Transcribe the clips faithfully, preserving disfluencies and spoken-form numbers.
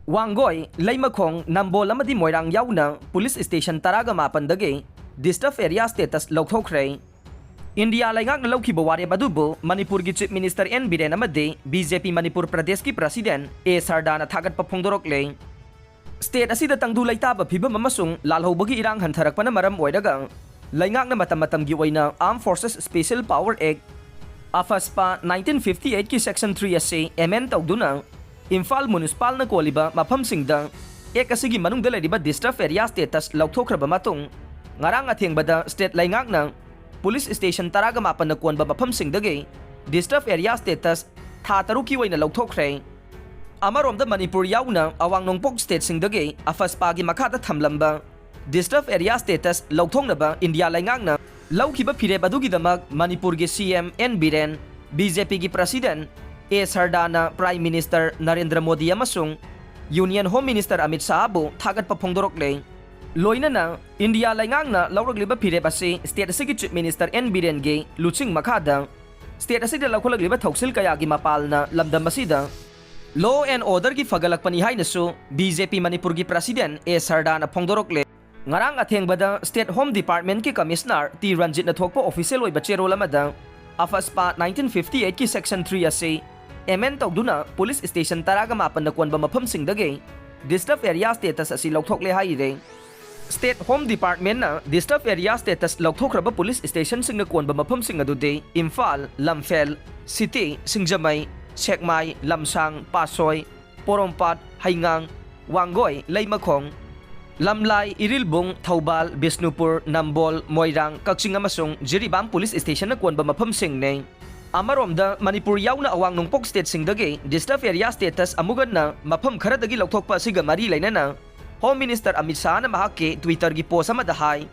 ꯋꯥꯡꯒꯣꯏ, ꯂꯩꯃꯈꯣꯡ, ꯅꯝꯕꯣꯜ ꯑꯃꯗꯤ ꯃꯣꯏꯔꯥꯡ ꯌꯥꯎꯅ police station ꯇꯔꯥꯒ ꯃꯥꯄꯟꯗꯒꯤ ꯗꯤꯁꯇꯔꯕ ꯑꯦꯔꯤꯌꯥ ꯁ꯭ꯇꯦꯇꯁ ꯂꯧꯊꯣꯛꯈ꯭ꯔꯦ꯫ ꯏꯟꯗꯤꯌꯥ ꯂꯩꯉꯥꯛꯅ ꯂꯧꯈꯤꯕ ꯋꯥꯔꯦꯞ ꯑꯗꯨꯕꯨ ꯃꯅꯤꯄꯨꯔꯒꯤ ꯆꯤꯐ ꯃꯤꯅꯤꯁꯇꯔ ꯑꯦꯟ ꯕꯤꯔꯦꯟ ꯑꯃꯗꯤ ꯕꯤ ꯖꯦ ꯄꯤ ꯃꯅꯤꯄꯨꯔ ꯄ꯭ꯔꯗꯦꯁꯀꯤ ꯄ꯭ꯔꯁꯤꯗꯦꯟ ꯑꯦ ꯁꯔꯗꯥꯅ ꯊꯥꯒꯠꯄ ꯐꯣꯡꯗꯣꯔꯛꯂꯦ꯫ ꯁ꯭ꯇꯦꯠ ꯑꯁꯤꯗ ꯇꯪꯗꯨ ꯂꯩꯇꯥꯕ ꯐꯤꯕꯝ ꯑꯃꯁꯨꯡ ꯂꯥꯜꯍꯧꯕꯒꯤ ꯏꯔꯥꯡ ꯍꯟꯊꯔꯛꯄꯅ ꯃꯔꯝ ꯑꯣꯏꯔꯒ ꯂꯩꯉꯥꯛꯅ ꯃꯇꯝ ꯃꯇꯝꯒꯤ ꯑꯣꯏꯅ Armed Forces Special Power Act, ꯑꯐꯁꯄꯥ, nineteen fifty eight ꯀꯤ section three ꯑꯁꯤ amend ꯇꯧꯗꯨꯅ ꯏꯝꯐꯥꯜ ꯃ꯭ꯌꯨꯅꯤꯁꯤꯄꯥꯜꯅ ꯀꯣꯜꯂꯤꯕ ꯃꯐꯝꯁꯤꯡꯗ act ꯑꯁꯤꯒꯤ ꯃꯅꯨꯡꯗ ꯂꯩꯔꯤꯕ ꯗꯤꯁꯇꯔꯕ ꯑꯦꯔꯤꯌꯥ ꯁ꯭ꯇꯦꯇꯁ ꯂꯧꯊꯣꯛꯈ꯭ꯔꯕ ꯃꯇꯨꯡ, ꯉꯔꯥꯡ ꯑꯊꯦꯡꯕꯗ ꯁ꯭ꯇꯦꯠ ꯂꯩꯉꯥꯛꯅ ꯄꯨꯂꯤꯁ ꯁ꯭ꯇꯦꯁꯟ ꯇꯔꯥꯒ ꯃꯥꯄꯟꯅ ꯀꯣꯟꯕ ꯃꯐꯝꯁꯤꯡꯗꯒꯤ ꯗꯤꯁꯇꯔꯕ ꯑꯦꯔꯤꯌꯥ ꯁ꯭ꯇꯦꯇꯁ ꯊꯥ ꯇꯔꯨꯛꯀꯤ ꯑꯣꯏꯅ ꯂꯧꯊꯣꯛꯈ꯭ꯔꯦ꯫ ꯑꯃꯔꯣꯝꯗ ꯃꯅꯤꯄꯨꯔ ꯌꯥꯎꯅ ꯑꯋꯥꯡ ꯅꯣꯡꯄꯣꯛ ꯁ꯭ꯇꯦꯠꯁꯤꯡꯗꯒꯤ ꯑꯐꯁꯄꯥꯒꯤ ꯃꯈꯥꯗ ꯊꯝꯂꯝꯕ ꯗꯤꯁꯇꯔꯕ ꯑꯦꯔꯤꯌꯥ ꯁ꯭ꯇꯦꯇꯁ ꯂꯧꯊꯣꯛꯅꯕ ꯏꯟꯗꯤꯌꯥ ꯂꯩꯉꯥꯛꯅ ꯂꯧꯈꯤꯕ ꯐꯤꯔꯦꯞ ꯑꯗꯨꯒꯤꯗꯃꯛ ꯃꯅꯤꯄꯨꯔꯒꯤ C M N Biren, B J ꯄꯤꯒꯤ ꯄ꯭ꯔꯁꯤꯗꯦꯟ ꯑꯦ ꯁꯔꯗꯥꯅ ꯄ꯭ꯔꯥꯏꯝ ꯃꯤꯅꯤꯁꯇꯔ ꯅꯔꯦꯟꯗ꯭ꯔ ꯃꯣꯗꯤ ꯑꯃꯁꯨꯡ ꯌꯨꯅꯤꯌꯟ ꯍꯣꯝ ꯃꯤꯅꯤꯁꯇꯔ ꯑꯃꯤꯠ ꯁꯥꯍꯕꯨ ꯊꯥꯒꯠꯄ ꯐꯣꯡꯗꯣꯔꯛꯂꯦ꯫ ꯂꯣꯏꯅꯅ ꯏꯟꯗꯤꯌꯥ ꯂꯩꯉꯥꯛꯅ ꯂꯧꯔꯛꯂꯤꯕ ꯐꯤꯔꯦꯞ ꯑꯁꯤ ꯁ꯭ꯇꯦꯠ ꯑꯁꯤꯒꯤ ꯆꯤꯐ ꯃꯤꯅꯤꯁꯇꯔ ꯑꯦꯟ ꯕꯤꯔꯦꯟꯒꯤ ꯂꯨꯆꯤꯡ ꯃꯈꯥꯗ ꯁ꯭ꯇꯦꯠ ꯑꯁꯤꯗ ꯂꯧꯈꯠꯂꯛꯂꯤꯕ ꯊꯧꯁꯤꯜ ꯀꯌꯥꯒꯤ ꯃꯄꯥꯜꯅ ꯂꯝꯗꯝ ꯑꯁꯤꯗ law and order ꯒꯤ ꯐꯒꯠꯂꯛꯄꯅꯤ ꯍꯥꯏꯅꯁꯨ ꯕꯤ ꯖꯦ ꯄꯤ ꯃꯅꯤꯄꯨꯔꯒꯤ ꯄ꯭ꯔꯁꯤꯗꯦꯟ ꯑꯦ ꯁꯔꯗꯥꯅ ꯐꯣꯡꯗꯣꯔꯛꯂꯦ꯫ ꯉꯔꯥꯡ ꯑꯊꯦꯡꯕꯗ ꯁ꯭ꯇꯦꯠ ꯍꯣꯝ ꯗꯤꯄꯥꯔꯠꯃꯦꯟꯠꯀꯤ ꯀꯃꯤꯁꯅꯔ ꯇꯤ ꯔꯟꯖꯤꯠꯅ ꯊꯣꯛꯄ ꯑꯣꯐꯤꯁꯤꯌꯦꯜ ꯑꯣꯏꯕ ꯆꯦꯔꯣꯜ ꯑꯃꯗ ꯑꯐꯁꯄꯥ nineteen fifty eight ꯀꯤ section three ꯑꯁꯤ amend ꯇꯧꯗꯨꯅ ꯄꯨꯂꯤꯁ ꯁ꯭ꯇꯦꯁꯟ ꯇꯔꯥꯒ ꯃꯥꯄꯟꯗ ꯀꯣꯟꯕ ꯃꯐꯝꯁꯤꯡꯗꯒꯤ ꯗꯤꯁꯇꯔꯕ ꯑꯦꯔꯤꯌꯥ ꯁ꯭ꯇꯦꯇꯁ ꯑꯁꯤ ꯂꯧꯊꯣꯛꯂꯦ ꯍꯥꯏꯔꯦ꯫ ꯁ꯭ꯇꯦꯠ ꯍꯣꯝ ꯗꯤꯄꯥꯔꯠꯃꯦꯟꯠꯅ ꯗꯤꯁꯇꯔꯕ ꯑꯦꯔꯤꯌꯥ ꯁ꯭ꯇꯦꯇꯁ ꯂꯧꯊꯣꯛꯈ꯭ꯔꯕ ꯄꯨꯂꯤꯁ ꯁ꯭ꯇꯦꯁꯟꯁꯤꯡꯅ ꯀꯣꯟꯕ ꯃꯐꯝꯁꯤꯡ ꯑꯗꯨꯗꯤ ꯏꯝꯐꯥꯜ, ꯂꯝꯐꯦꯜ, ꯁꯤꯇꯤ, ꯁꯤꯡꯖꯃꯩ, ꯁꯦꯛꯃꯥꯏ, ꯂꯝꯁꯥꯡ, ꯄꯥꯠꯁꯣꯏ, ꯄꯣꯔꯣꯝꯄꯥꯠ, ꯍꯩꯉꯥꯡ, ꯋꯥꯡꯒꯣꯏ, ꯂꯩꯃꯈꯣꯡ, ꯂꯝꯂꯥꯏ, ꯏꯔꯤꯜꯕꯨꯡ, ꯊꯧꯕꯥꯜ, ꯕꯤꯁꯅꯨꯄꯨꯔ, ꯅꯝꯕꯣꯜ, ꯃꯣꯏꯔꯥꯡ, ꯀꯛꯆꯤꯡ ꯑꯃꯁꯨꯡ ꯖꯤꯔꯤꯕꯥꯝ ꯄꯨꯂꯤꯁ ꯁ꯭ꯇꯦꯁꯟꯅ ꯀꯣꯟꯕ ꯃꯐꯝꯁꯤꯡꯅꯤ꯫ ꯑꯃꯔꯣꯝꯗ ꯃꯅꯤꯄꯨꯔ ꯌꯥꯎꯅ ꯑꯋꯥꯡ ꯅꯣꯡꯄꯣꯛ ꯁ꯭ꯇꯦꯠꯁꯤꯡꯗꯒꯤ ꯗꯤꯁꯇꯔꯕ ꯑꯦꯔꯤꯌꯥ ꯁ꯭ꯇꯦꯇꯁ ꯑꯃꯨꯛ ꯍꯟꯅ ꯃꯐꯝ ꯈꯔꯗꯒꯤ ꯂꯧꯊꯣꯛꯄ ꯑꯁꯤꯒ ꯃꯔꯤ ꯂꯩꯅꯅ ꯍꯣꯝ ꯃꯤꯅꯤꯁꯇꯔ ꯑꯃꯤꯠ ꯁꯥꯍꯅ ꯃꯍꯥꯛꯀꯤ ꯇ꯭ꯋꯤꯇꯔꯒꯤ ꯄꯣꯁ ꯑꯃꯗ ꯍꯥꯏ,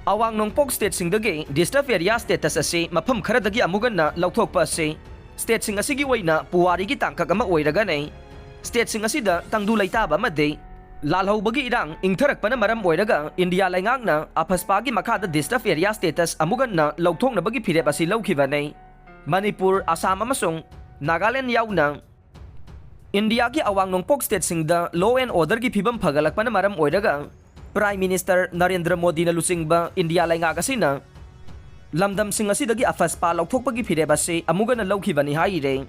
ꯑꯋꯥꯡ ꯅꯣꯡꯄꯣꯛ ꯁ꯭ꯇꯦꯠꯁꯤꯡꯗꯒꯤ ꯗꯤꯁꯇꯔꯕ ꯑꯦꯔꯤꯌꯥ ꯁ꯭ꯇꯦꯇꯁ ꯑꯁꯤ ꯃꯐꯝ ꯈꯔꯗꯒꯤ ꯑꯃꯨꯛ ꯍꯟꯅ ꯂꯧꯊꯣꯛꯄ ꯑꯁꯤ ꯁ꯭ꯇꯦꯠꯁꯤꯡ ꯑꯁꯤꯒꯤ ꯑꯣꯏꯅ ꯄꯨꯋꯥꯔꯤꯒꯤ ꯇꯥꯡꯀꯛ ꯑꯃ ꯑꯣꯏꯔꯒꯅꯤ꯫ ꯁ꯭ꯇꯦꯠꯁꯤꯡ ꯑꯁꯤꯗ ꯇꯪꯗꯨ ꯂꯩꯇꯥꯕ ꯑꯃꯗꯤ ꯂꯥꯜꯍꯧꯕꯒꯤ ꯏꯔꯥꯡ ꯏꯪꯊꯔꯛꯄꯅ ꯃꯔꯝ ꯑꯣꯏꯔꯒ ꯏꯟꯗꯤꯌꯥ ꯂꯩꯉꯥꯛꯅ ꯑꯐꯁꯄꯥꯒꯤ ꯃꯈꯥꯗ ꯗꯤꯁꯇꯔꯕ ꯑꯦꯔꯤꯌꯥ ꯁ꯭ꯇꯦꯇꯁ ꯑꯃꯨꯛ ꯍꯟꯅ ꯂꯧꯊꯣꯛꯅꯕꯒꯤ ꯐꯤꯔꯦꯞ ꯑꯁꯤ ꯂꯧꯈꯤꯕꯅꯤ꯫ ꯃꯅꯤꯄꯨꯔ, ꯑꯁꯥꯝ ꯑꯃꯁꯨꯡ ꯅꯥꯒꯥꯂꯦꯟ ꯌꯥꯎꯅ ꯏꯟꯗꯤꯌꯥꯒꯤ ꯑꯋꯥꯡ ꯅꯣꯡꯄꯣꯛ ꯁ꯭ꯇꯦꯠꯁꯤꯡꯗ law and orderꯒꯤ ꯐꯤꯕꯝ ꯐꯒꯠꯂꯛꯄꯅ ꯃꯔꯝ ꯑꯣꯏꯔꯒ Prime Minister ꯅꯔꯦꯟꯗ꯭ꯔ ꯃꯣꯗꯤꯅ ꯂꯨꯆꯤꯡꯕ ꯏꯟꯗꯤꯌꯥ ꯂꯩꯉꯥꯛ ꯑꯁꯤꯅ ꯂꯝꯗꯝꯁꯤꯡ ꯑꯁꯤꯗꯒꯤ ꯑꯐꯁꯄꯥ ꯂꯧꯊꯣꯛꯄꯒꯤ ꯐꯤꯔꯦꯞ ꯑꯁꯤ ꯑꯃꯨꯛ ꯍꯟꯅ ꯂꯧꯈꯤꯕꯅꯤ ꯍꯥꯏꯔꯦ꯫